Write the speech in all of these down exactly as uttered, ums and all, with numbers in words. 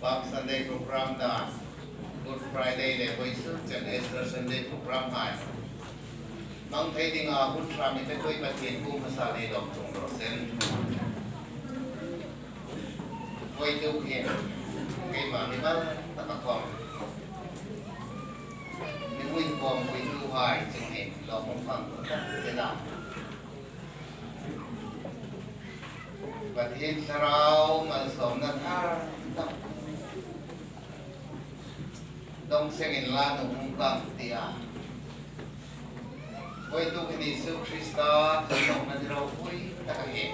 Palm Sunday program dan, Good Friday le vawisun chen Easter Sunday program hai hmang thei dinga hun ṭha mi te pui Pathien kuoma sal ni lawm tum ro sen. Voituk hin keima mi mal taka khawm, mi hmun khawm voituhai chungin lawmum fang ka ti a. Pathien Thlarau malsawmna thar tak dong sengin la nuom ka ti a. Voituk hin Isu Krista ṭhatna ni ropui tak a ni.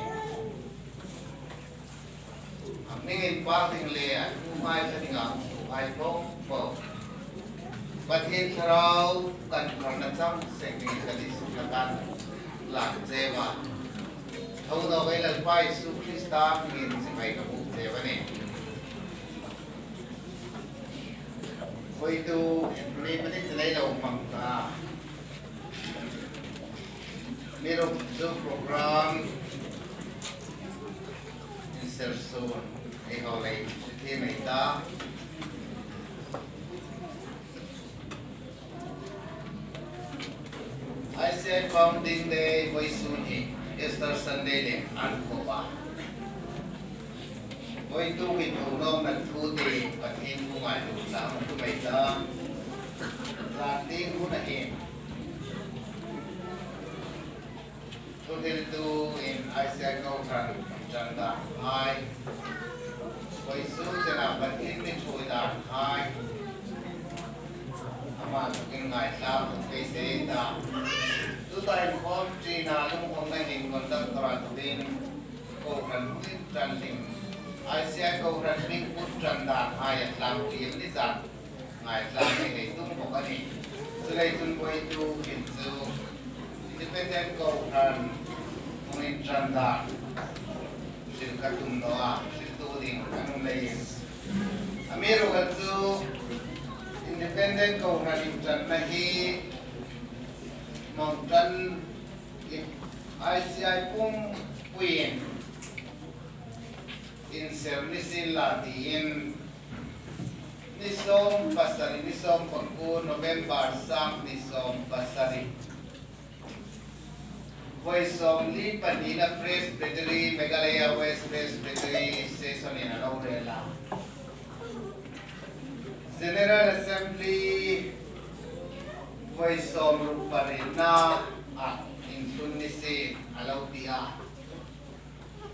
A hming inpâk ding le a thu ngaithla dinga hung tuhai po po Pathien Thlarau kan ṭhatna chang sengin kan Isu Krista kan lak cheu a. Tho naw ei Lalpa Isu Krista hmingin chibai ka buk cheu a nih. Voituk, mi mani chalai lo hmang ta. Mi ruk chu program inser sun ei hau lei chu ti mai ta. I C I Founding Day vawisun hi Easter Sunday le an khawp a. Voituk hin thu nawmna thu te Pathien thu ngaituo tlang tu mai ta. Tlang ding hun a hin. Thuhriltu in I C I Kohran ṭan dan hai. Vawisun chena Pathien mi ṭhuoi dan hai. Ama tukin ngaithlak thei se ta. Tuta inkhawm ṭina lungkhawmna hin conductor a tukin Kohran hming ṭan ding. I C I Kohran hming put ṭan dan hai a tlangpui ni zat. Ngaithlak thei tum bawk a nih. Chuleiin voituk hin chu Independent Kohran hming ṭan dan hril ka tum naw a, hriltu ding kan um leiin. Amiruokchu Independent Kohran inṭanna hi hmang ṭan I C I pumpuiin inser ni sien la tiin ni sawm pasari, ni sawm pakuo November sâng ni sawm pasari. Vawi sawmli pahnina Presbytery, Meghalaya West Presbytery Session in a lo rel a. General Assembly vawi sawmruk pahnina a inthlun ni sien a lo ti a.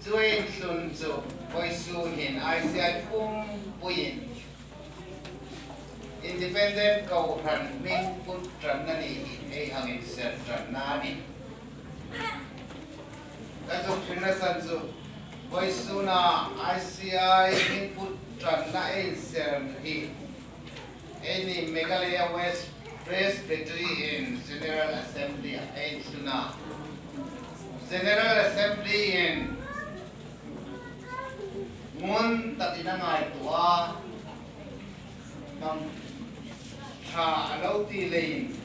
Chu inthlun chu vawisun hin I C I pumpuiin Independent Kohran hming put ṭanna ni hi ei hang inser ṭanna a nih. Ka zuk hrilna san chu vawisuna I C I hming put ṭanna ei inser hi eini Meghalaya West Presbytery in General Assembly a ei inthlun a. General Assembly in ngun takin a ngaituo a, hmang ṭha a lo ti leiin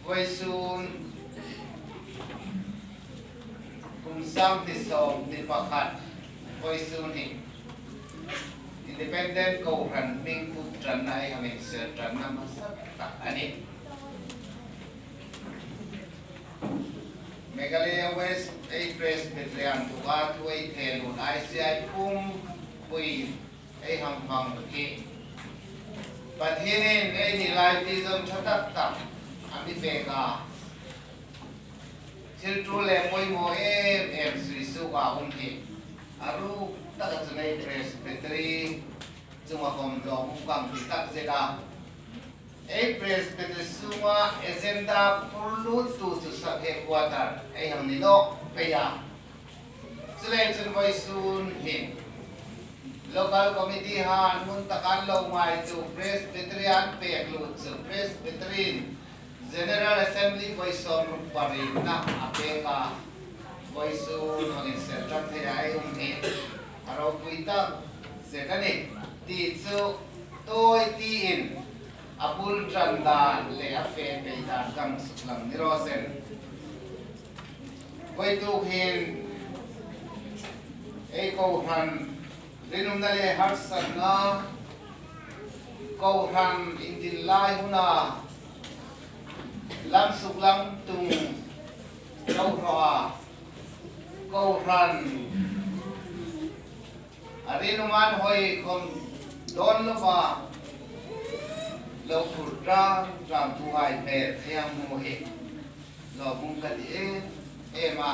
vawisun kum sâng hni sawmhni pakhat vawisun hi Independent Kohran hming put ṭanna ei hang inser ṭanna hmasa tak a nih. Meghalaya West ei Presbyterian tuka thu ei thlen un I C I pumpui ei hang hmang hi Pathienin eini lai vision ṭha tak tak a mi pek a. Thil ṭul le poimaw em em sui suok a um hi a ruk taka chun ei Presbytery chunga khawm lawmum ka ti takzet a. Ei Presbytery sunga agenda phur luttu chu sub headquarter ei hang ni nawk pei a. Chuleiin chun vawisun hin local committee han hmun taka an lo ngaituo, Presbytery an pek lut chu Presbytery in General Assembly vawi sawmruk pahnina a pek a. Vawisun hang inser ṭan thei a ei um hi a ro pui tak zet a nih ti chu tawi tiin a bul ṭan dan le a fe pei dan kan suklang ni raw se. Vawituk hin ei kohran rinumna le harsatna, kohran indin lai huna lam suklang tung kohran, kohran a rinum an hoi khom dawn loa lo phur ṭam ṭamtuhai hmel ei hang hmu hi lawmum ka ti em em a.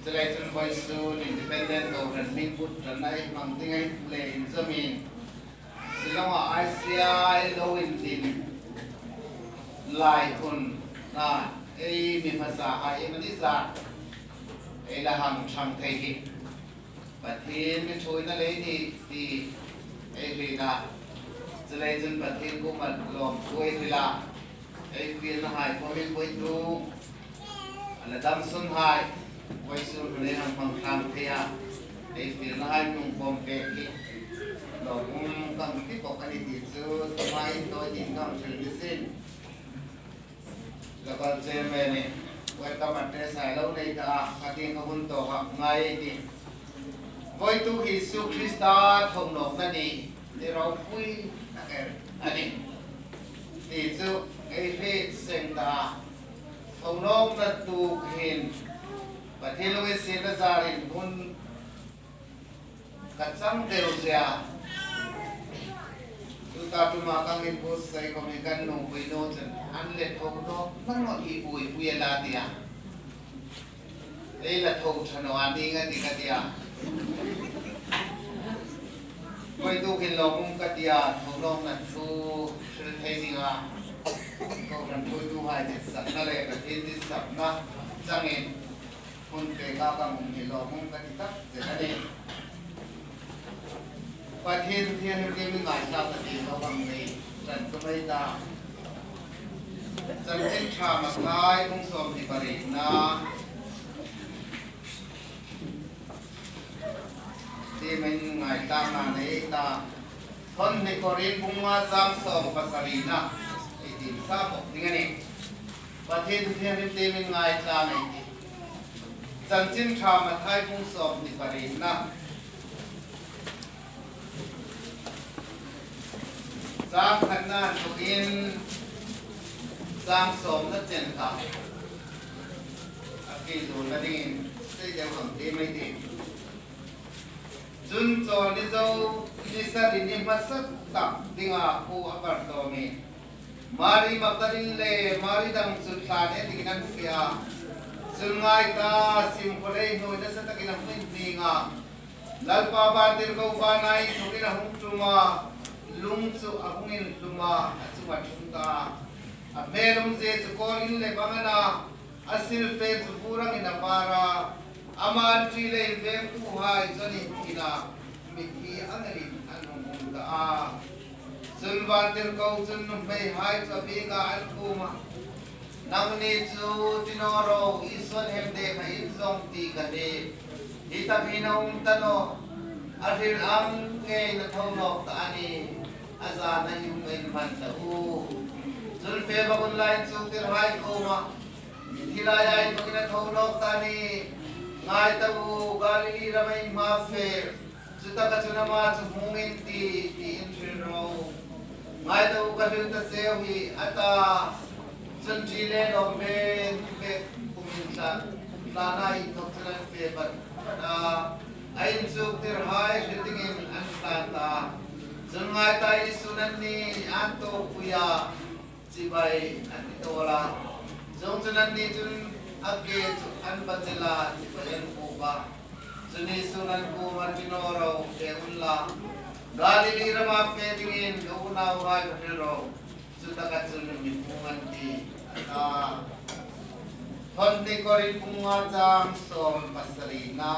Chuleiin chun vawisun Independent Kohran hming put ṭanna ei hmang ding a ni leiin chun Shillong-a I C I lo indin lai hun a ei mi hmasa hai ei mani sa ei la hang ṭhang thei hi Pathien mi ṭhuoina lei a nih ti ei hriet a. Chuleiin chun Pathien kuoma lawmthu ei hril a. Ei fielna hai khom ei puitu a la dam sun hai vawisun hun ei hang hmang ṭhang thei a. Ei fielna hai hnung khom pek hi lawmum kan ti bawk a nih ti chu tumai tawi tiin kan hril ni sin. Local chairman-in welcome address hai lo nei ta a, ka ti ka hun tawk a ngai ti. Vawituk hi Isu Krista thonawkna ni, ni ropui tak a nih ti chu ei hriet seng ta a. Thonawkna tuk hin Pathien lunginsietna zarin hun ka chang deu zie a. Tuta tuma kan inbuotsai khom hi kan nupui nu chun an le tho nawk naw hi buoipui a la ti a. Ei la tho ṭha naw a ning a ti ka ti a. Vawituk hin lawmum ka ti a, thonawkna thu hril thei ding a. Kohran ṭhuoituhai ditsakna le Pathien ditsakna changin hun peka kan um hi lawmum ka ti tak zet a nih. Pathien thienghlim tiemin ngaithlak ka ti lo kan nei ṭan ka nei ta. Chanchin Ṭha Mathai bung sawmhni parietna tiemin ngaithlakna nei ta. Thawn hni Korin bung nga chang sawm pasarina ei tiem sa bawk ding a nih. Pathien thienghlim tiemin ngaithlak ei tih. Chanchin Ṭha Mathai bung sawmhni parietna chang khatna inthokin chang sawmna chen kha a fie zuolna dingin sei deu hang tiem ei tih. Chun chawlni zo ni sari ni hmasa tak dinga khuo a var tawmin Mari Magdalin le Mari dang chu thlan en dingin an fe a. Chun ngai ta, simkhur ei hnuoi nasa takin a hming hming a. Lalpa vantirko vana inthokin a hung ṭum a. Lung chu a hung inhlum a, a chunga ṭhung ta a. A hmel umzie chu kawlin le bang a na. A silfên chu vur angin a var a, ama an ṭi le invengtuhai chu an inthin a, mithi angin an hung um ta a. Chun vantirko chun nuhmeihai chu a biek a, an kuomah, nangni chu ṭi naw ro, Isuan hemde kha in zawng ti ka hriet. Hi tak hin a um ta nawh, a hril ang ngeiin a tho nawk ta a nih. A zana i um ei hman ta u. Chun fe bak unla inchuktirhai kuomah, mithi laia inthokin a tho nawk ta a nih. Ngai ta u, Galili rama ei hma fe, chutaka chun ama chu hmung in tih, tiin hril ro. Ngai ta u, ka hril ta seu hi, a ta. Chun ṭi le lawm ven pek kumin tlan, tlana inthok chun an fe bat a. A inchuktirhai hril dingin an tlan ta. Chun ngai ta, Isu'n anni an tawpui a, chibai an ti tawl a. Chuongchun anni chun a ke chu an va chel a, chibai an kuop a. Chun Isu'n an kuomah, ṭi naw ro, fe unla, Galili rama fe dingin ka unauhai ka hril ro. Chutaka chun mi hmung an tih, a ta. Thawn hni Korin bung nga chang sawm pasarina.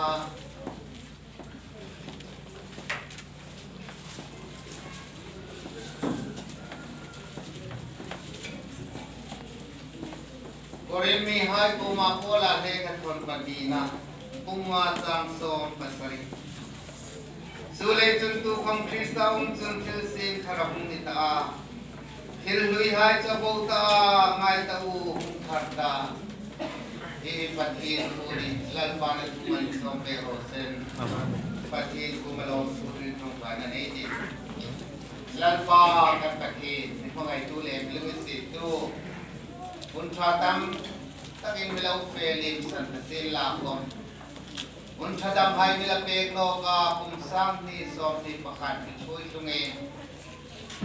Korin mihai kuoma Paula lekha thawn pahnina. Puma chang sawm pasari. Chuleiin chun tukhawm Krista um chun thil siem thar a hung ni ta a. Thil hluihai chu a bo ta a, ngai ta u, hung thar ta. Hi Pathien thu a nih. Lalpan a thu mal sawm ve raw se. Pathien thu mal sawm ri ṭawngṭaina nei ei tih. Lalpa kan Pathien, mi hmangaitu le mi lunginsiettu. Hun ṭha tam takin mi lo fe liem san ta sien la khawm, hun ṭha damhai mi la pek nawk a, kum sang hni sawmhni pakhat mi ṭhuoi tlungin,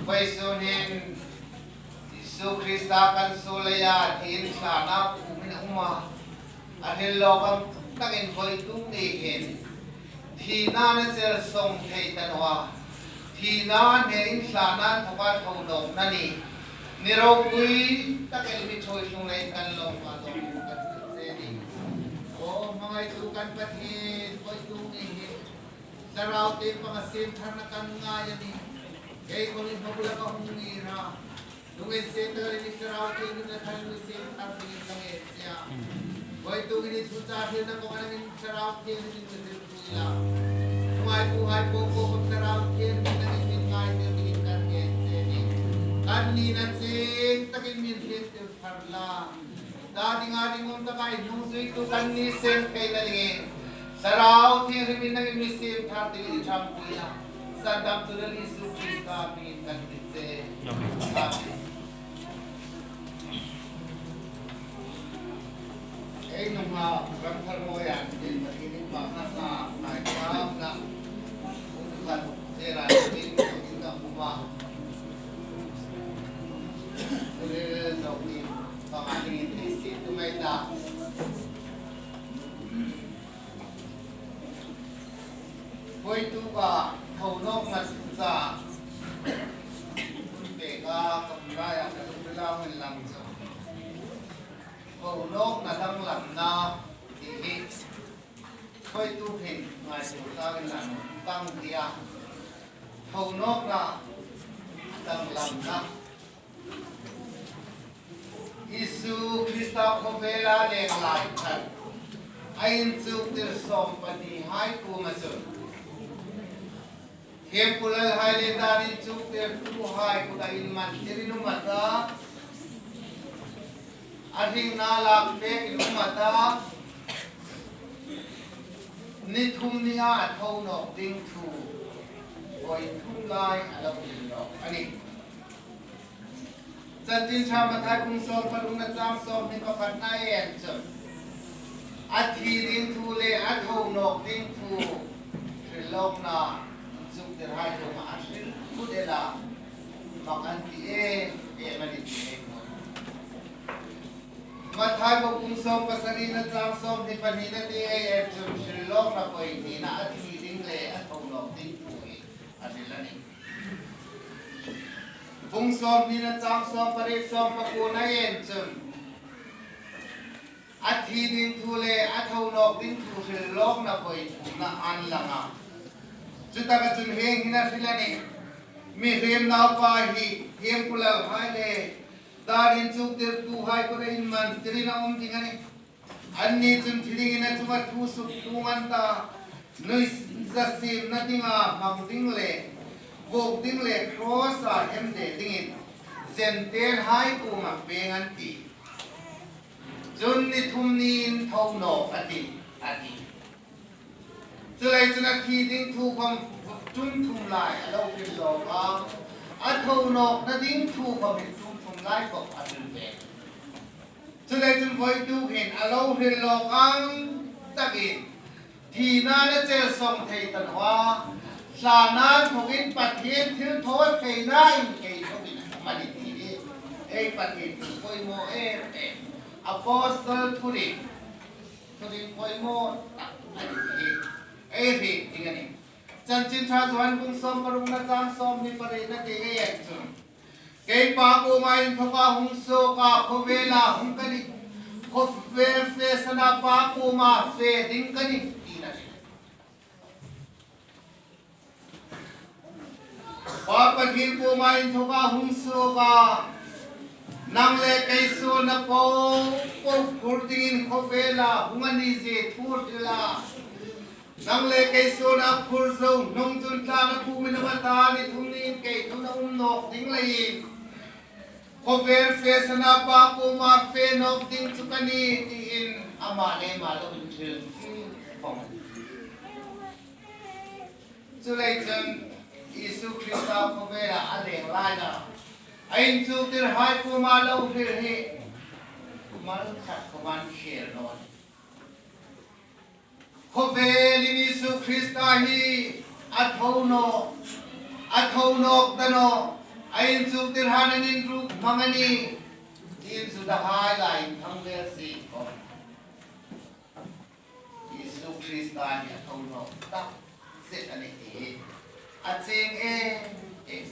vawisun hin Isu Krista kan suol leia thi inthlana kuomin a um a, a hril lawk ang takin vawituk ni hin thina'n a chel sawng thei ta naw a, thina'n inthlana inthoka tho nawkna ni, ni ropui takin mi ṭhuoi tlung leiin kan lawm a, lawm kan ti che a nih. Aw, hmangaitu kan Pathien, vawituk ni hin Thlarau Thienghlim panga siem tharna kan ngai a nih. Kei khawm i hmabulah ka hung ngir a, lunginsiet takin i Thlarau Thienghlim le thal mi siem thar dingin ka ngen che a. Vawituk ni thuchah hrilna khawma nangin Thlarau Thienghlim in ka hril pui la. Hmangaitu hai po po khawm Thlarau Thienghlim in nangin min ngaithla dingin kan ngen che a nih. Kan nina chieng takin min hriettir thar la. Ta dinga ringum taka i hnungzuitu kan ni seng theina dingin Thlarau Thienghlimin nangin mi siem thar dingin i ṭhangpui la. Sandamtu Lal Isu Krista hmingin kan ti che. Amen. Ei nunghak Ramthar Mawi an tin Pathien inpakna hma ngaithlakna. Hun khat che rai tin in ka hmu a. Ule zo ni. Panga dingin theisie tu ngai ta. Vawituk a tho nawkna chu. Pek a ka hmu laia ka lungrila hmun lam chu. Tho nawkna danglamna ti hi. Vawituk hin ngaituo tlang lam tang tia. Tho nawkna danglamna. Isu Krista khawvela leng lai khan a inchuktir sawm pahni hai kuoma chun, thiempu lalhai le dan inchuktirtuhai kuta inman tirin um a ta, a hringna lak pekin um a ta, ni thum nia a tho nawk ding thu vawituk lai a lo hril nawk a nih. Chanchin Ṭha Mathai bung sawm parukna chang sawmhni pakhatna ei en chun, a thi ding thu le a tho nawk ding thu hril lawkna inchuktirhai kuoma a hril phut el a, mak an ti em em a nih ti ei hmu. Mathai bung sawm pasarina chang sawmhni pahnina ti ei en chun hril lawkna pawi hnina a thi ding le a tho nawk ding thu hi a hril a nih. Bung sawmhnina chang sawm pariet sawm pakuona ei en chun, a thi ding thu le a tho nawk ding thu hril lawkna pawi thumna an lang a. Chutaka chun hieng hin a hril a nih. Mihriem Naupa hi thiempu lalhai le dan inchuktirtuhai kuta inman tirin a um ding a nih. Anni chun thi dingin a chunga thu suk tlung an ta, nuiza siemna dinga hmang ding le vuok ding le cross-a hemde dingin Gentile-hai kuoma peng an tih. Chun ni thum niin tho nawk a tih, a tih. Chuleiin chun a thi ding thu khawm tum thum lai a lo hril lawk a, a tho nawkna ding thu khawm tum thum lai bawk a hril ve. Chuleiin chun vawituk hin a lo hril lawk ang takin, thina'n a chel sawng thei ta naw a, thlana'n thokin Pathien thilthawtheina inkeithokin a um a nih ti hi ei Pathien thu poimaw em em, Apostle thuhriet, thuhriet poimaw tak a nih ti hi ei hriet ding a nih. Chanchin Ṭha Johan bung sawm parukna chang sawmhni parietna ti ei en chun, kei Pa kuoma inthoka hung suok a, khawvela hung ka nih, khawvel fe sana Pa kuoma fe ding ka nih tina a nih. Pa Pathien kuoma inthoka hung suok a, Nang le kei suolna po po phur dingin khawvela hung a ni zie thu hril a. Nang le kei suolna phur zo hnung chun tlâna khum in um a ta, ni thum niin kei thuna um nawk ding leiin khawvel fe sana Pa kuoma fe nawk ding chu ka nih, tiin ama le ama lo inhril vawng. Chuleiin chun Isu Krista khawvela a leng laia a inchuktirhai kuoma lo hril hi mal khat khawm an khel naw a nih. Khawvelin Isu Krista hi a tho nawk, a tho nawk ta nawh, a inchuktirhaiin an inruk hmang a nih, tiin Judahai lai inthang vel si khawm Isu Krista hi a tho nawk tak zet a nih ti a chieng em em.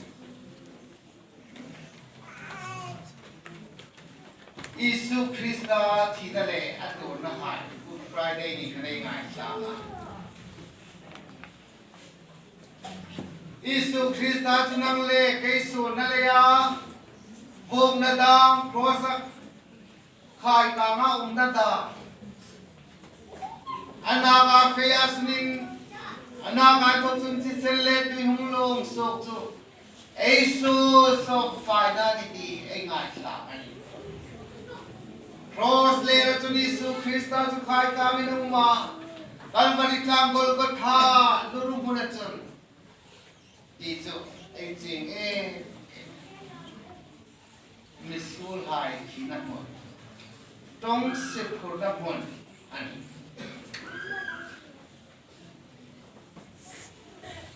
Isu Krista thina le a tuorna hai Good Friday ni khan ei ngaithla a. Isu Krista chu nang le kei suolna leia vuokna dam cross-a khaikanga umna dam, a naka feia sunin, a naka inthawk chun thisen le tui hung lawng suok chu ei suol sawk faina a nih ti ei ngaithla a nih. Cross lera chun Isu Krista chu khaikangin a um a, Kalvari tlâng Golgotha luru hmuna chun ti chu ei chieng em em. Misuolhai thina hmun, ṭawngsie phurna hmun a nih.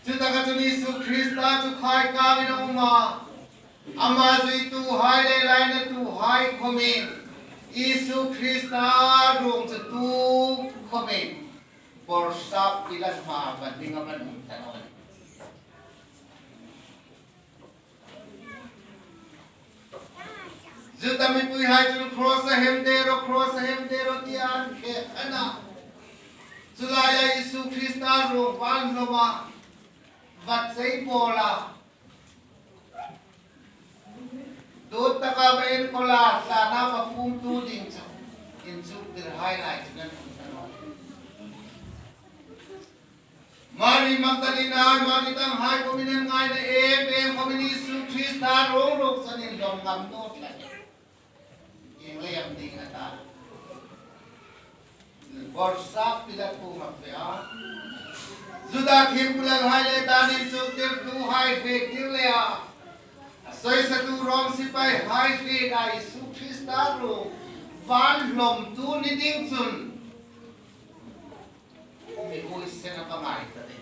Chutaka chun Isu Krista chu khaikangin a um a, ama zuituhai le lainatuhai khawmin Isu Krista ruong chu tu khawmin Bawrhsap Pilat hmaa va dinga va um ta naw a nih. Juda mipuihai chun cross-a hemde ro, cross-a hemde ro tiin an khek a na. Chu laia Isu Krista ruong va an hlawm a, va chei pawl a, dawt taka va enkawl a, tlâna va fumtu ding chu inchuktirhai lai chun an um ta naw. Mari Magdalena, Mari danghai khawmin an ngaina em em khawmin Isu Krista ruong ruok chun an inhlawm ngam naw tlat. Ieng leiin am ding a ta? Bawrhsap Pilat kuoma fe a, Juda thiempu lalhai le dan inchuktirtuhai hretir leia, a soisatu Rom sipaihai hrieta Isu Krista ruong va an hlawmtu ni ding chun mi huoisen a va ngai ta de.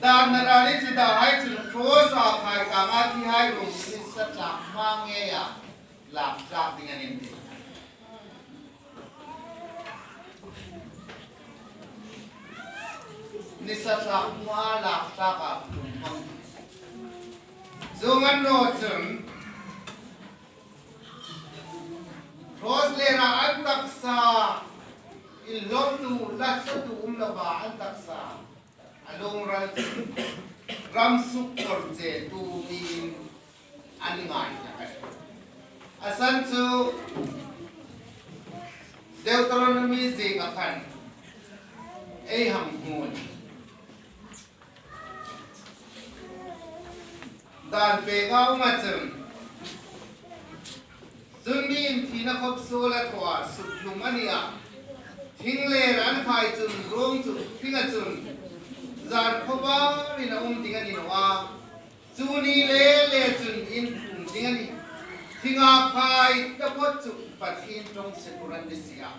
Dam nara ni chu Judahai chun cross-a khaikanga thihai ruong chu nisa tlâk hma ngeia lâk tlâk ding an inti. Nisa tlâk hmaa lâk tlâka kum hmang. Chuong a ni naw chun cross lera an taksa inhlawmtu, latthlatu um lova an taksa a lungral chu ram sukporchietu niin an ngai hlak a nih. A san chu Deuteronomy zieka khan ei hang hmu a nih. Dan pêka um a chun, chun miin thina khawp suola thaw a, sukhlum a ni a, thing le ran khai chun ruong chu hring a chun zan khawvarin a um ding a ni naw a, chu ni le le chun in um ding a nih. Thinga khai taphawt chu Pathien ṭawngsie phur an ni si a.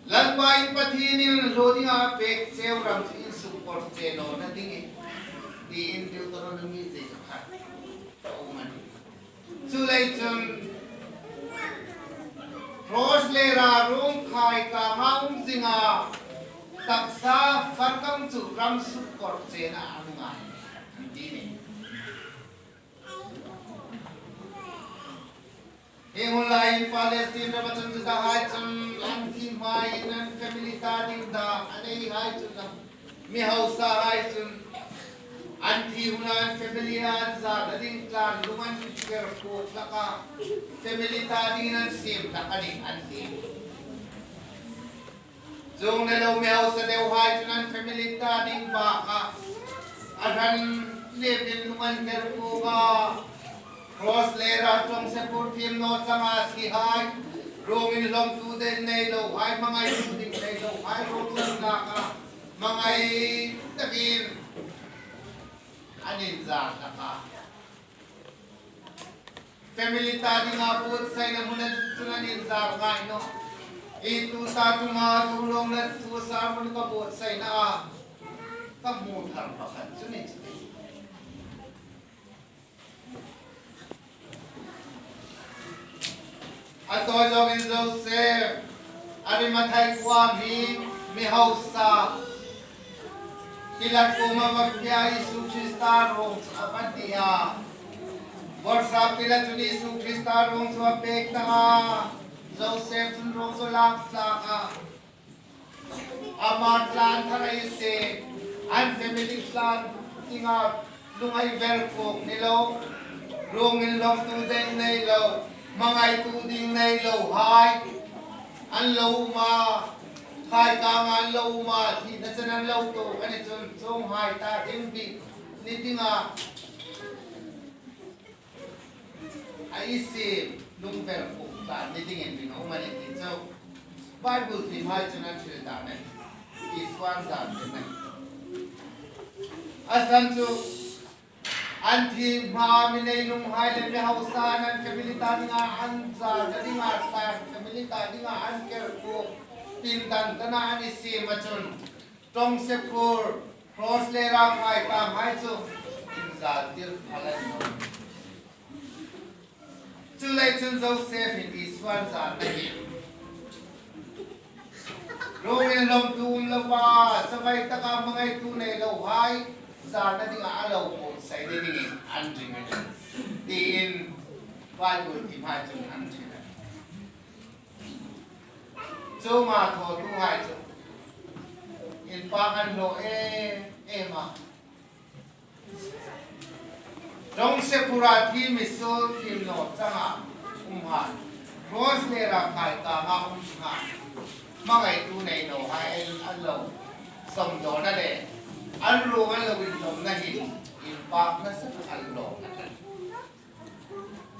Lalpa in Pathienin hlaw dinga pêk cheu ram chu insukporchie nawna dingin, tiin Deuteronomy zieka khat a um a nih. Chuleiin chun cross lera ruong khaikanga um zinga taksa far kang chu ram sukporchiena an ngai an ti a nih. Hi hun laiin Palestine rama chun Judahai chun an thiem hmain an family ta ding dam a neihai chun, mi hausahai chun Hi huna an family an zalna ding tlan lung an ker phuok hlak a, family ta dingin an siem hlak a nih an ti. Chuong ni lo mi hausa deuhai chun an family ta ding bakah a hran lem dingin lung an ker phuok a. Cross le ral ṭawngse phur thiem naw changa thihai, ruong inhlawmtu ding nei lohai, hmangaitu ding nei lohai, ruong chun lak a, hmangai takin an inzal hlak a. Family ta dinga buotsaina hmuna chun an inzal ngai nawh. I tu ta tunga tu lawmna thu sermon ka buotsaina a ka hmu thar pakhat chu ni chu. A tawi zawngin Joseph, Arimathai khuoa mi, mi hausa, Pilat kuoma va fe a, Isu Krista ruong chu a va ti a. Bawrhsap Pilat chun Isu Krista ruong chu a pêk ta a. Joseph chun ruong chu a lak hlak a. Ama tlan thar ei siem, an family tlan dinga lungngai ver phuok ni lo, ruong inhlawmtu ding nei lo, hmangaitu ding nei lohai an lo um a, khai kanga an lo um a, thina chen an lo tuok a ni chun chuonghai ta ding bik ni dinga a ei siem lung ver phuok tlan ni dingin ring a um a nih ti chu Bible thiemhai chun an hril dan a nih. Isuan zan te nei. A san chu an thiem hma mi nei lunghai le mi hausa an family ta dinga an zalna dinga tlan family ta dinga an ker phuok pindan tana an ei siem a chun ṭawngse phur, cross le ral khai ta hai chu inzal tir phal a ni nawh. Chuleiin chun Joseph-in Isuan zalna hi ruong inhlawmtu um lova, chavai taka hmangaitu nei lohai zalna dinga a lo buotsai ni dingin an ring a nih, tiin Bible thiemhai chun an hril a nih. Chuonga thawtuhai chu inpak an hlaw em em a. Ṭawngse phura thiem mi suol thiem naw changa umhai, cross le ral khai kanga umhai, hmangaitu nei lohai an lo sawmdawna le an ruong an lo inhlawmna hin inpak nasa tak an hlaw.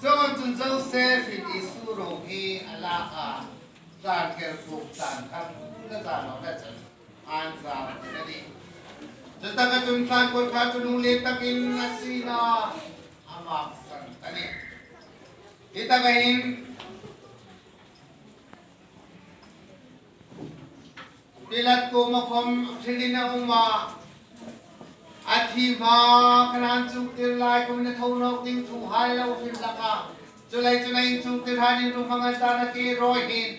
Chuong ang chun Joseph-in Isu ruong hi a lak a, tlan ker phuok tlan khan la za lo la chun an zam a nih. Chutaka chun tlan kawtkhar chu lunglien takin a sien a, a maksan a nih. Hi taka hin Pilat kuoma khawm hrilin a um a, a thiem hma khan an chuktir lai khawmin a tho nawk ding thuhai lo hril hlak a. Chuleiin chun a inchuktirhai ruhmang an tan a ke rawi hin,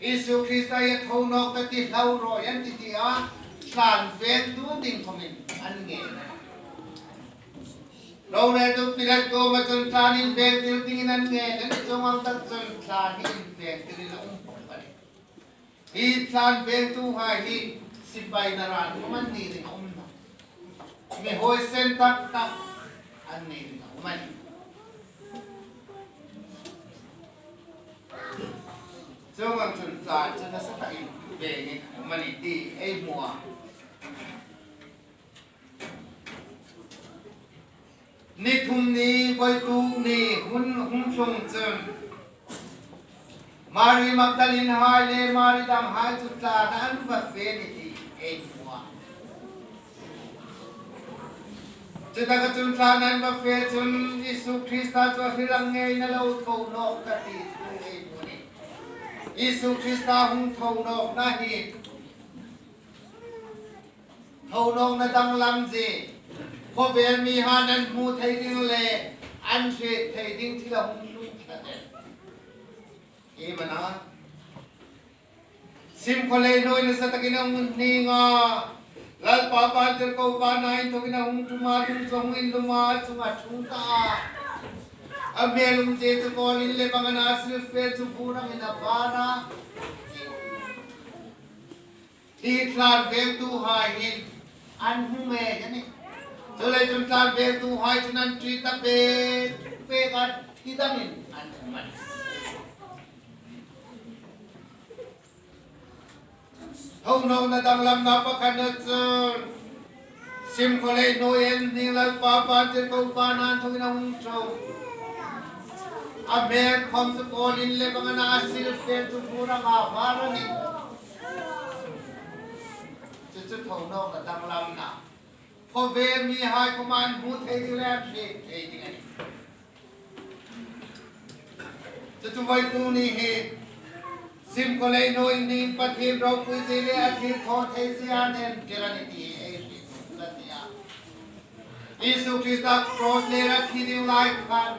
Isu Krista hi a tho nawk ka ti hlau rawi an ti ti a, tlan vengtu ding khawmin an ngen a. Roreltu Pilat kuoma chun tlan invengtir dingin an ngen a nih, chuong ang tak chun tlan hi invengtirin a um bawk a nih. Hi tlan vengtuhai hi sipai naran khawm an ni ring a um nawh. Mi huoisen tak tak an ni ring a um a nih. Chuong ang chun tlan chu nasa takin vengin a um a nih ti ei hmu a. Ni thum ni, vawituk ni hun hung tlung chun Mari Magdalene hai le Mari danghai chu tlan an va fe ni ti ei hmu a. Chutaka chun tlan an va fe chun Isu Krista chu a hril ang ngeiin a lo tho nawk ka ti thu ei hmu a nih. Isu Krista hung tho nawkna hi tho nawkna danglam zie, khawvel mihaiin an hmu thei ding le an hriet thei ding thil a hung tlung tlat a. Ei hmuna simkhawlei hnuoi nasa takin a hung hning a, Lalpa vantirko vana inthokin a hung ṭum a, ṭum chu a hung inlum a, a chunga ṭhung ta a. A hmel um zie chu kawlin le bangin a silfel chu bur angin a var a. Hi tlan vengtuhai hin an hmu ngei a nih. Chuleiin chun tlan vengtuhai chun an ṭi ta pek pek a, thi dangin an um a nih. Thonawkna danglamna pakhatna chun, simkhawlei hnuoia inhning Lalpa vantirko vana inthokin a hung ṭhung. A hmel khawm chu kawlin lem ang a na, a silfen chu hmur anga var a nih. Chu chu thonawkna danglamna. Khawvel mihai khawma an hmu thei ding le an hriet thei ding a nih. Chu chu voituk ni hi simkhawlei hnuoia inhning Pathien ropui zie le a thilthawthei zie an entir a nih ti ei hriet la ti a. Isu Krista cross-a a thi ding lai khan,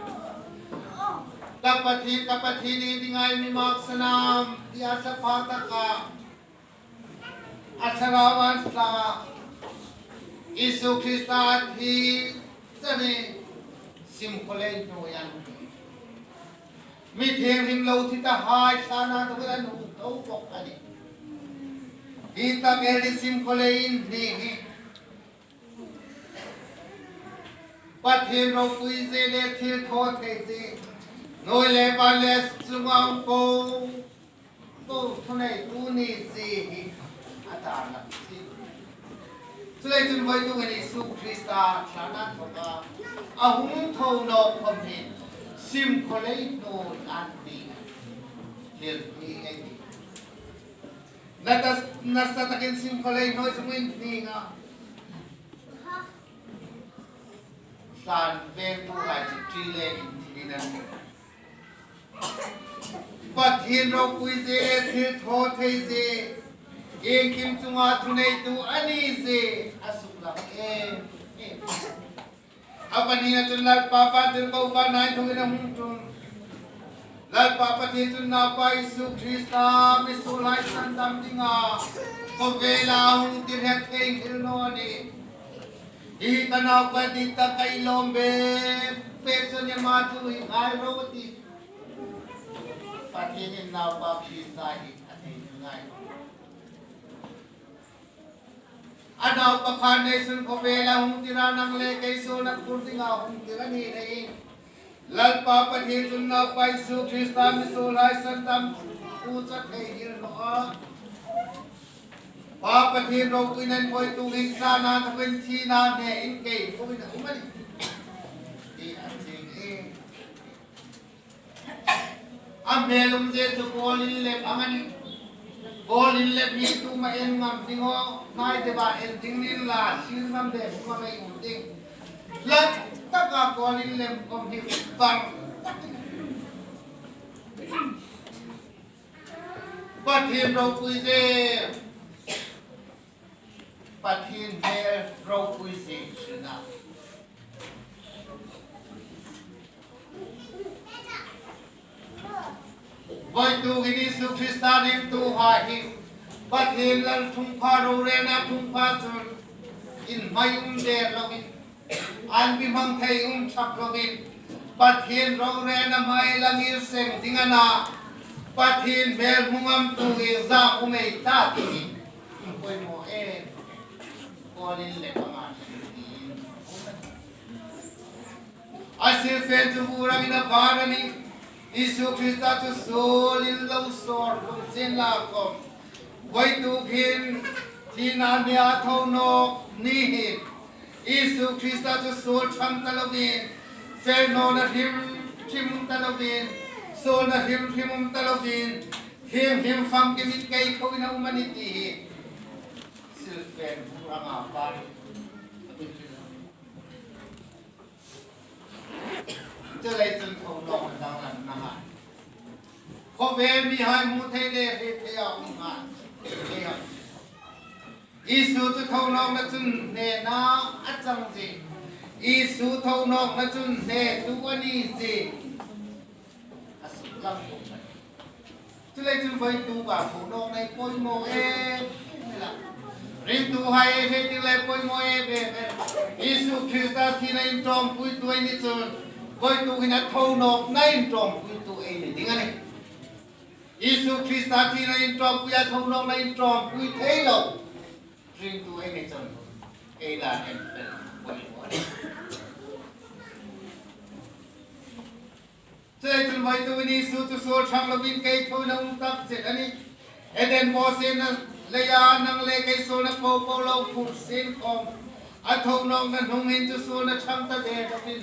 ka Pathien, ka Pathien, iengdinga i mi maksan am, tia ṭha pha taka a thlarau an tla, Isu Krista a thi chani simkhawlei hnuoia an hmu. Mi thienghlim lo thi tahai thlana inthokin an hung tho bawk a nih. Hi tak el hi simkhawlei inhning hi Pathien ropui zie le thilthawthei zie, hnuoi le van le chunga um po po thuneitu ni zie hi a tarlak si. Chuleiin chun voituk hin Isu Krista thlana inthoka a hung tho nawk khawm hi simkhawlei hnuoia an hning thil hi ei tih. Nasa, nasa takin simkhawlei hnuoi chu inhning a, tlan vengtuhai chu ṭi le inthinin an hmu. Pathien ropui zie, thilthawthei zie, iengkim chunga thuneitu a ni zie a suklang em em. A pahnina chun Lalpa vantirko vana inthokin a hung ṭhung. Lalpa Pathien chun Naupa Isu Krista misuolhai sandam dinga khawvela a hung tir hi a theinghil naw a nih. Hi ka Naupa dit tak ka lawm bek bek chu a ni a, ama thu hi ngai ro a tih. Pathienin Naupa Krista hi a theinghil ngai. A Naupa khan neisun khawvela hung tir a, nang le kei suolna phur dinga hung tir a ni leiin, Lalpa Pathien chun Naupa Isu Krista misuolhai sandam thu chu a theinghil naw a. Pa Pathien ropuinain voituk hin thlana inthokin thina hnein kei hnuoia um a nih, ti a chieng e. A hmel um zie chu kawlin lem ang a nih. Kawlin lem hi tu am en ngam ding aw, hnai deua en ding ni inla, sir ngam ve ngam ei um ding. Hlat taka kawlin lem khawm hi var. Pathien ropui zie, Pathien hmel ropui zie hril a. Voituk hin Isu Krista ringtuhai hi Pathien Lal thungpha rorelna thungpha chun inhmai um der loin, an mi hmang thei um ṭhak loin, Pathien rorelna hmai la ngir seng ding a na, Pathien hmel hmu ngamtu hi zak um ei ta ti hi inpoimaw em. Kawlin lem ang a nih. A silfen chu hmur angin a var a nih. Isu Krista chu suolin lo sawr lo chen la khawm, voituk hin thina hneia a tho nawk ni hin, Isu Krista chu suol ṭhang ta lovin, felnawna hrim hrim um ta lovin, suolna hrim hrim um ta lovin, thienghlim famkimin kei khoin a um a nih ti hi silfen hmur anga var. Chuleiin chun thonawkna danglamna hai, khawvel mihai hmu thei le hriet theia um hai. Isu chu thonawkna chun hnena a chang zie, Isu thonawkna chun hnetu a ni zie a suklang bawk a nih. Chuleiin chun voituk a thonawkna hi poimaw em em a. Ringtuhai ei hriet ding le poimaw em em a. Isu Krista thina inṭawmpuitu ei ni chun, voituk hin a thonawkna inṭawmpuitu ei ni ding a nih. Isu Krista thina inṭawmpui a, thonawkna inṭawmpui thei lo ringtu ei ni chun, ei la en fel. Chuleiin chun vawituk hin Isu chu suol ṭhang lovin kei thoin a um tak chet a nih. Eden bawsietna leia nang le kei suolna po po lo phur sien khawm, a thonawkna hnungin chu suolna ṭhang ta der lovin,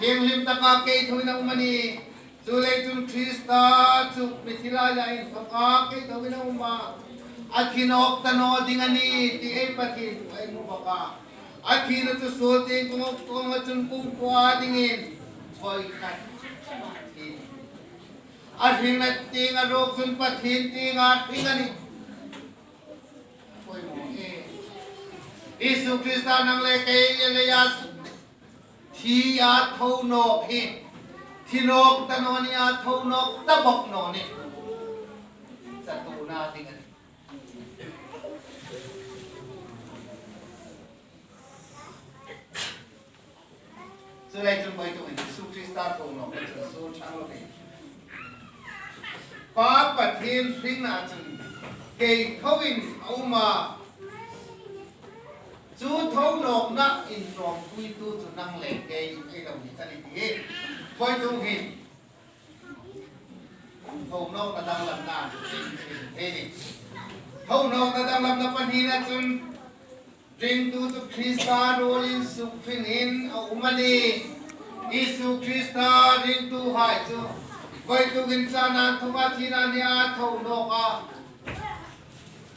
thienghlim taka kei thoin a um a nih. Chuleiin chun Krista chu mithi laia inthawka kei thoin a um a, a thi nawk ta naw ding a nih ti ei Pathien thu ei hmu bawk a. A thina chu suol tieng kawng, kawnga chun kum kua dingin voi khat thi. A hringna tienga ruok chun Pathien tienga hring a nih. Poimaw e. Isu Krista nang le kei leia thi a tho nawk hi, thi nawk ta naw nih, a tho nawk ta bawk naw nih. Chatuona ding a nih. Chuleiin chun vawituk hin Isu Krista thonawkna chun suol ṭhang lovin, Pa Pathien hringna chun kei thoin a um a, chu thonawkna inṭawmpuitu chu nang le kei ei lo ni ta ni ti hi vawituk hin thonawkna danglamna ei ni. Thonawkna danglamna pahnina chun ringtu chu Krista ruolin suk hringin a um a nih. Isu Krista ringtuhai chu vawituk hin tlâna inthawka thina nia tho nawk a,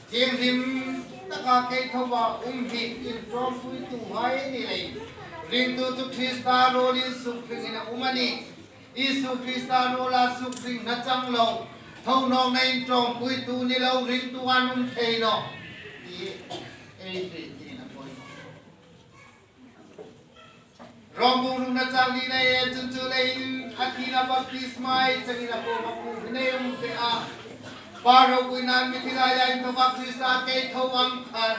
thienghlim taka kei thoa um hi inṭawmpuituhai ni leiin, ringtu chu Krista ruolin suk hringin a um a nih. Isu Krista ruola suk hringna chang lo, thonawkna inṭawmpuitu ni lo ringtu an um thei nawh ti ei hriet dingin a poimaw. Rom bung rukna chang hnina ei en chun, chuleiin a thina baptisma ei changin a kuoma khuo hin ei um pei a, Pa ropuinain mithi laia inthawka Krista kei tho ang khan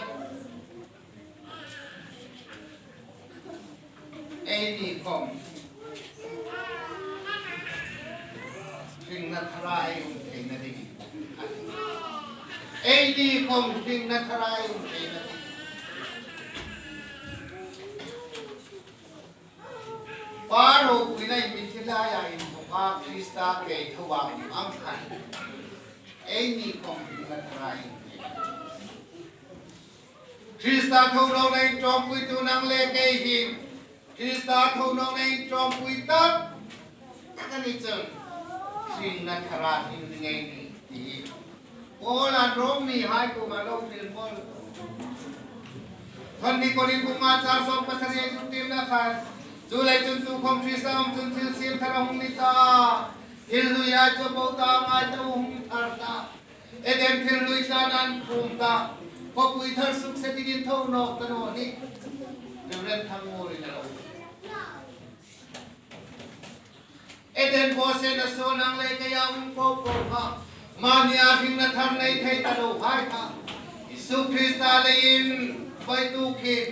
eini khawm hringna thara ei um theina dingin. Eini khawm hringna thara ei um theina dingin. Pa ropuinain mithi laia inthawka Krista kei thoa um ang khan eini khawm hringna thara ei um theina dingin. Krista thonawkna inṭawmpuitu nang le kei hi, Krista thonawkna inṭawmpui tak tak a ni chun, hringna thara hring ding ei nih ti hi Paula'n Rom mihai kuoma lo hril bawk. Thawn ni Korin bung nga chang sawm pasari ei zuk hril na khan, chuleiin chun tukhawm Krista um chun thil siem thar a hung ni ta, thil hluihai chu a bo ta, a ngai ta, a hung thar ta. Eden thil hlui tlâna an phum ta, khawpui thar sukse dingin tho nawk ta naw nih. Reverend Thangmuolin a lo. Eden bawsietna suol nang le keia um po po kha, mani a hringna thar nei thei ta lo hai kha, Isu Krista leiin vawituk hin,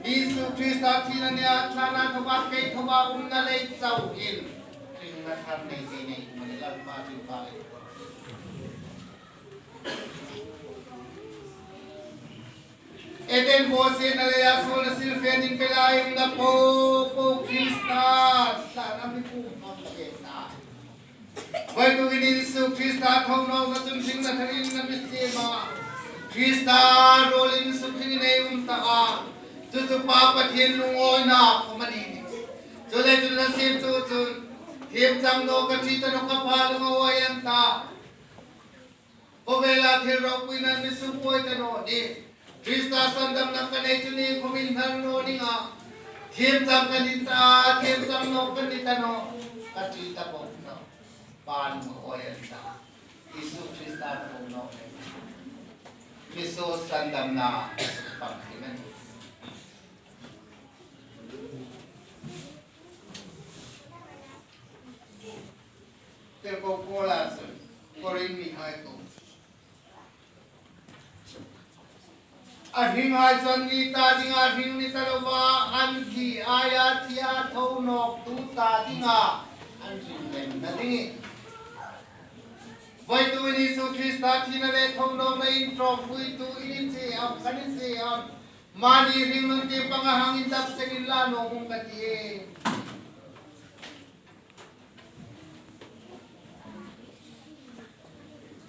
Isu Krista thina nia tlâna thoa kei thoa umna lei chauin hringna thar nei thei nei mani Lalpa chu pa le. Eden bawsietna leia suolna silfen inpelai umna po po Krista tlâna mi pum pang ke ta. Vawituk hin Isu Krista thonawkna chun hringna tharin a mi siem a, Krista ruolin suk hringin ei um ta a. Chu chu Pa Pathien lungawina khawm a ni. Chuleiin chun a siemtu chun, thiem chang naw ka ṭi ta nawh, ka Pa lungawi an ta. Khawvela thil ropuina'n mi suk buoi ta naw nih. Krista sandamna ka nei chu ni khawmin hnar naw ning a. Thiem chang ka ni ta, thiem chang naw ka ni ta nawh. Ka ṭi ta bawk nawh. Pa lungawi an ta. Isu Krista thonawkna. Miso sandamna. Pang hi man. Tirko Paula chun Korin mihai kuom, a hringhai chu an ni ta dinga hring ni ta lova, an thi aia thia thonawktu ta dinga an hring lemna dingin. Vawituk hin Isu Krista thina le thonawkna inṭawmpuitu i ni che am, ka ni che am? Mani hringnun tieng panga hang indap seng inla nuom ka ti e.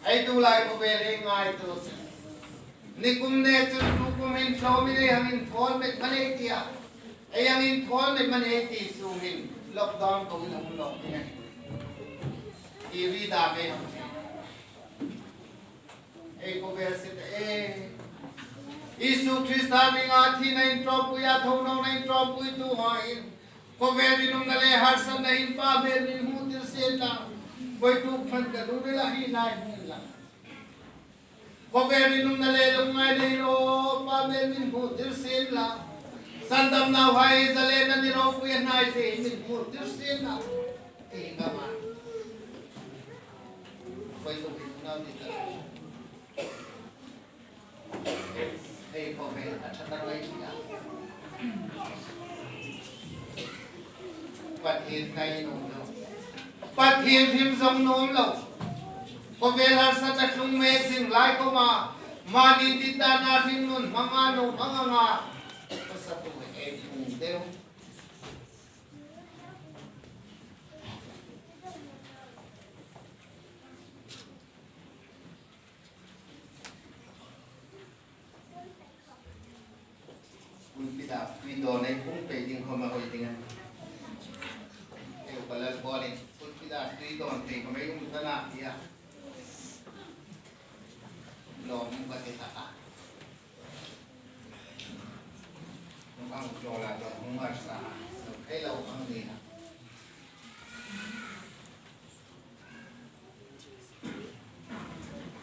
Ei tulai khawvel hi ngaituo seng. Nikum ne chun tukum hin tlawmin ei hang inthawl met mani tia. Ei hang inthawl met mani ti sungin lockdown ko in um lo ni. Ti ri da ke hang. Ei khawvel si ta e. Isu Krista hminga thina inṭawmpuia thonawkna inṭawmpuituhai khawvel rinumna le harsatna hin Pa hmel min hmu tir sien la. Voituk khan ka lungrila hi lai hmel la. Khawvel rinumna le lungngaina hin aw Pa hmel min hmu tir sien la. Sandamnauhai zalenna ni ropuia hnai se min hmu tir sien la. Ti ka ma. Voituk hin nau ni ta. Hei, khawvel a ṭha ta roi tia. Pathien hnai nuom lo. Pathien hrim zong nuom lo. Khawvel harsatna tlung mek zing lai khoma. Mani ditdana hringnun hmanga nuom hmanga nga. Pasatu ei phung deu. Pulpit-a tui dawn ei hung pei ding khom a hoi ding a. Ei upa Lalbawlin pulpit-a tui dawn pei khom ei hung ta na tia. Lawm ka ti hlak a. Nung ang chawl a dawn hung ngar sa a. Nung thei lo ang ni a.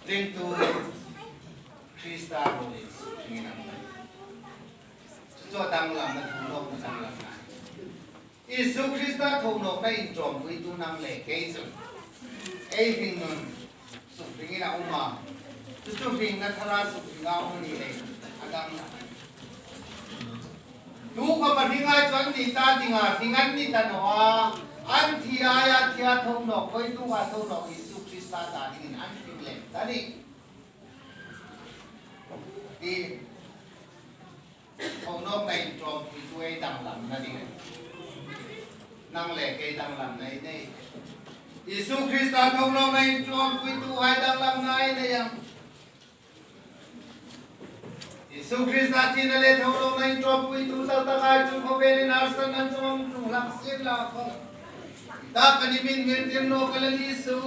Ringtu Krista ruolin sukringin a hung. Chu chu a danglamna, thonawkna danglamna. Isu Krista thonawkna inṭawmpuitu nang le kei chun ei hringnun sukringin a um a. Chu chu hringna thara sukringa um a ni lei a danglamna. Tukhawm a hringhai chu an ni ta dinga, hring an ni ta naw a. An thi aia thia thonawk, voituka thonawk Isu Krista ta dingin an hring lem ta ni. Ti. Thonawkna inṭawmpuitu ei danglamna ding. Nang le kei danglamna ei nei. Isu Krista thonawkna inṭawmpuituhai danglamna ei nei ang. Isu Krista thina le thonawkna inṭawmpuitu tak takhai chu khawvelin harsatna chungah tlung hlak sien la khom. Tak a ni min ngirtir naw ka Lal Isu.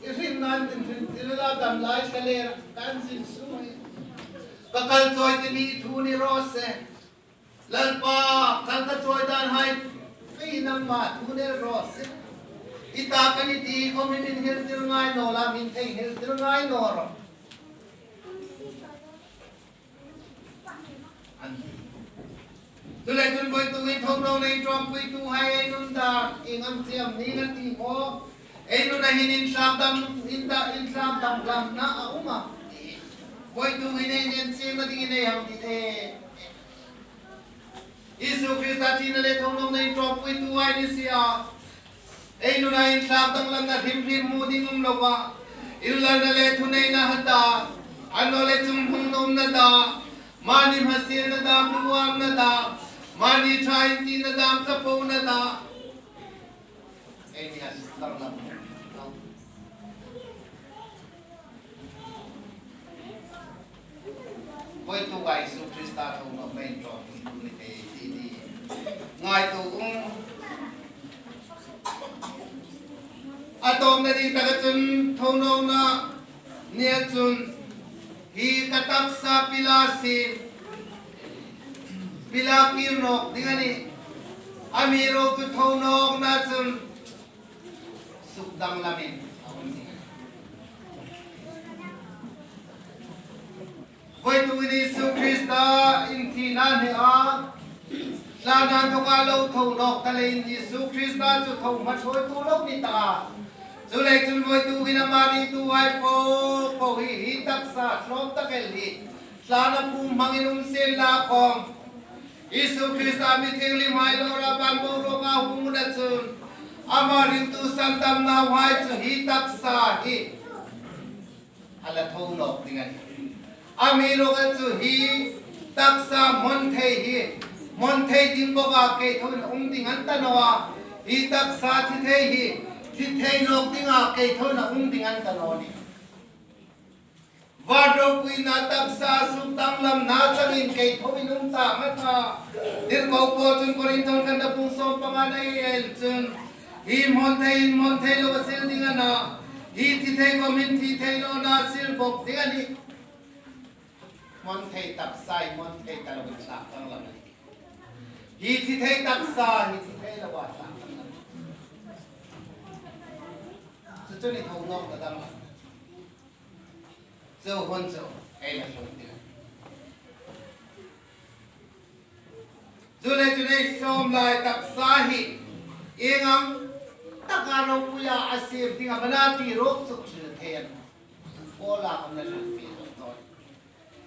I hringnun tin hrintir la dam lai ka le kan zin su. Ka kal chawi ti mi thu ni raw se. Lalpa, kal ka chawi dan hai, kei nangma thu ni raw se. I ta ka ni ti khom hi min hriltir ngai naw la, min thei hriltir ngai naw rawh. An. Chuleiin chun voitukin thonawkna inṭawmpuituhai ei nun dan, ieng am chie am ni ngat ti maw. Ei nuna hin inthlak dam, inda, inthlak danglamna a um a. Voitukin ei nen chieng na dingin ei hang ti e. Isu Krista thina le thonawkna inṭawmpuituhai ni si a. Ei nuna inthlak danglamna hrim hrim hmu ding um lo a. Inlalna le thuneina hat a. Annawleh chungnung nuomna dam. Mani hmasielna dam, lunginsietna dam. Mani ṭha intina dam, chapona dam. Ei ni a suk danglam. Voituka Isu Krista thonawkna inṭawmpuitu ni thei ti ti. Ngaituo um. A tawpna ding taka chun thonawkna nia chun hi ka taksa pila si. Pila kir nawk ding a nih. Amiruokchu thonawkna chun suk danglamin a um ding a nih. Voitukin Isu Krista inthina hne a, thlana inthoka lo tho nawk ta leiin Isu Krista chu tho hmaṭhawitu lo ni ta a. Chuleiin chun voitukin ama ringtuhai po po hi hi taksa tlawm tak el hi thlana pum hmangin um sien la khom. Isu Krista mi thienghlimhai lawra van boruoka hung unla chun ama ringtu sandamnauhai chu hi taksa hi a la tho nawk ding a nih. Amiruokchu hi Taksa hmawn thei hi hmawn thei ding bawk a, kei thoin a um ding a ni ta naw a. Hi taksa thi thei hi thi thei nawk ding a, kei thoin a um ding a ni ta naw nih. Vân ropuina taksa sukdanglamna changin kei thoin um ta ngat a. Tirko Paul chun Korinth thawnkhatna bung sawm panga'n ei en chun, hi hmawn thei in hmawn thei lo a sil ding a na, hi thi thei khawmin thi thei nawna a sil bawk ding a nih. Hmawn thei taksa hi hmawn thei ta loin tlâkdanglam a nih. Hi thi thei taksa hi thi thei loa tlâkdanglam. Chu chu ni thonawkna danglam. Chu hun chu ei la tlung ding. Chuleiin chu ei hlawm lai taksa hi ieng ang taka ropuia a siem ding am a na ti ruok chu hril thei a nih. Paula khawm a hril fie zo naw.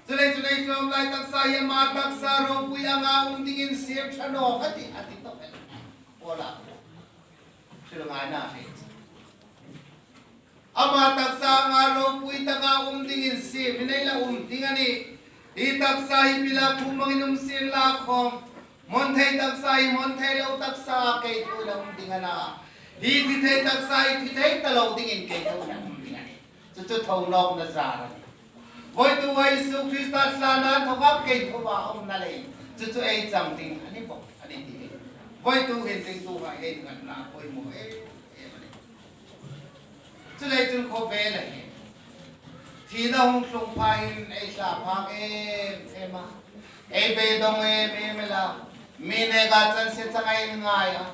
Chuleiin chu ei hlawm lai taksa hi ama taksa ropui anga um dingin siem ṭha nawk a tih, a ti tawk el. Paula hril ngaina hril. Ama taksa anga ropui taka um dingin siem hin ei la um ding a nih. Hi taksa hi pila khum hmangin um sien la khawm, hmawn thei taksa hi hmawn thei lo taksa kei thoin a um ding a na, hi thi thei taksa hi thi thei ta lo dingin kei thoin a um ding a nih. Chu chu thonawkna zâr a nih. Voituk Isu Krista thlâna inthoka kei thoa umna lei chu chu ei chang ding a ni bawk a nih ti. Voituk hin ringtuhai ei nghatna poimaw em em a nih. Chuleiin chun khawvela hin thina hung tlung pha hin ei ṭha phak em em a, ei beidong em em el a, mi neka chansia chang ei ngai a.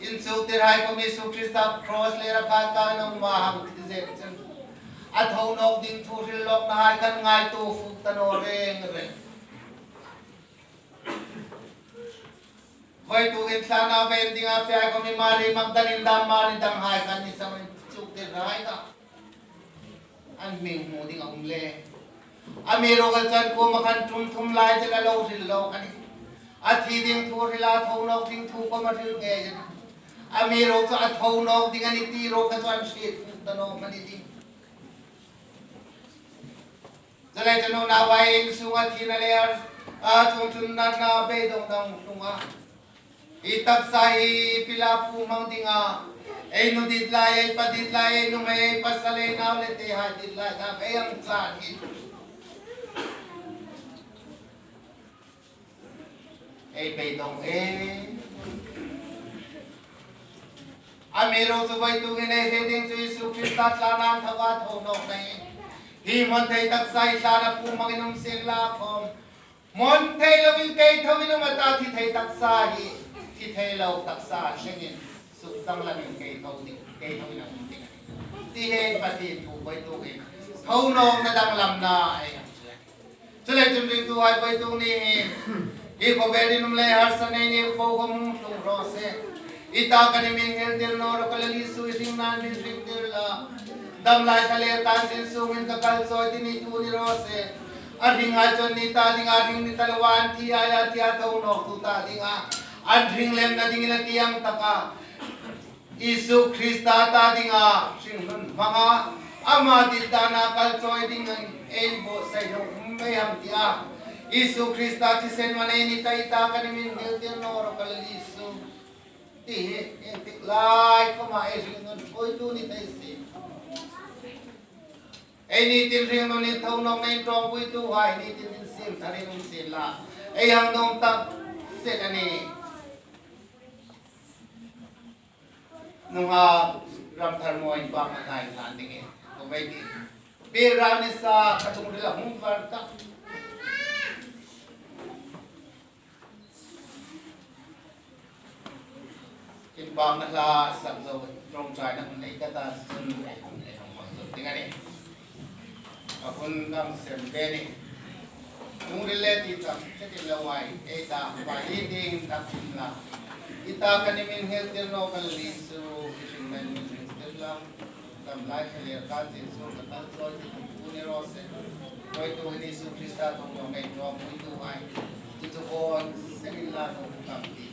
Inchuktirhai khawm Isu Krista cross lera pha ka na um a hang ti zet chun, a thonawk ding thu hril lawknahai kan ngaituo fuk ta naw reng reng. Voitukin thlâna ve dinga fe khawm Mari Magdalene dam, Mari danghai khan ni sawm inchuktirhai kha an hming hmu ding a um le. Amiruokchu an kuoma khan ṭum thum lai zel a lo hril lawk a nih. A thi ding thu hril a, thonawk ding thu khawm a hril ngei a nih. Amiruokchu a thonawk ding a nih ti ruok kha chu an hriet fuk ta naw a ni ding. Chuleiin chu nunau insunga thina le a, a chungchungnatna beidongna hung tlung a. Hi taksa hi pila khum hmang dinga, ei nu dit lai, ei pa dit lai, ei nuhmei, ei pasal, ei nau le tehai dit lai, ta ei ang cha hi. Ei beidong e. Amiruokchu voitukin ei hriet ding chu Isu Krista thlâna inthoka thonawkna hi. Hi hmawn thei taksa hi thlâna khum hmangin um sien la khawm, hmawn thei loin kei thoin um a ta, thi thei taksa hi thi thei lo taksa hlengin sukdanglamin kei tho ding, kei thoin a um ding a nih. Ti hi Pathien thu voitukin thonawkna danglamna ei. Chuleiin chun ringtuhai, voituk ni hi, hi khawvel rinum le harsa nei ni po khawm hung tlung raw se. I ta ka ni mi hringtir naw ro, ka Lal Isu i hringna mi hringtir la. Dam lai thlalêr kan zin sungin ka kal chawi ti ni thu ni raw se. A hringhai chun ni ta dinga hring ni ta loa, an thi a, a thi a thonawktu ta dinga an hring lemna dingin a ti ang taka Isu Krista ta dinga hringnun hmanga ama dit dana kal chawi dingin ei buotsai lo um ei am tia. Isu Krista thisen man ei ni ta, i ta ka ni mi hringtir naw ro, ka Lal Isu. Ti hi, ieng tik lai khawma ei hringnun chawitu ni ta ei sih. Ei nitin hringnun inthonawkna inṭawngpuituhai nitin insiem tharin um sien la. Ei hang nuom tak zet a nih. Nunghak ram thar mawi inpakna hla inhlan dingin ka vei ti. Pi Ranisa ka chung rila hung var tak. Inpakna hla sak zo, ṭawngṭaina hun ei ka ta chun ei hung, ei hung hmang zo ding a nih. Ka hun dang sem ve ni. Lungril le ti tam, chetin lo ai, ei ta, vai hi ding tak in la. I ta ka ni mi hringtir naw, ka Lal Isu, i hringna mi hringtir la. Dam lai thlalêr kan zin sung ka kal chawi ti thu ni raw se. Voituk ni Isu Krista thonawkna inṭawngpuituhai. Ti chu hawn semin la nuom kam ti.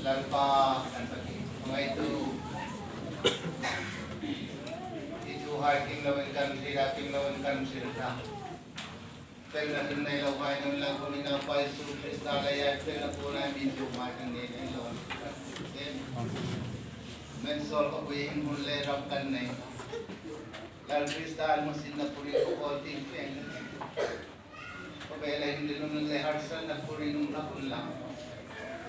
Lalpa kan Pathien, ngaitu. I thuhai kim loin kan hril a, kim loin kan hril ta. Felna hrim nei lo hai nun la khawm i Naupa Isu Krista leia felna puon a mi tu mai kan nei nei lo. Men sol ko pui in hun le ram kan nei. Lal Krista an musin na puri ko ko ting peng. Ko be le hin nun le har san na puri nun na kun la.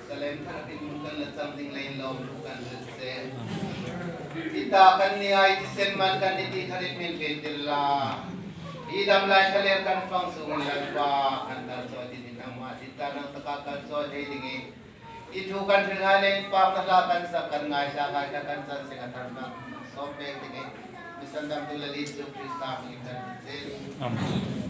Salem thar tin mun kan la chang ding le lo kan se. I ta kan ni ai ti sen man kan ni ti tharin min bil dil la. I dam lai khaler kan fang sung Lalpa kan dal soi ti ni nang ma ti ta nang taka kan soi thei ding i. I thu kan hril hai le i pâkna hla kan sak kan ngaisang hai kha kan chan seng a thar mak sawm pek ding i. Mi sandamtu Lal Isu Krista hmingin kan hril. Amen.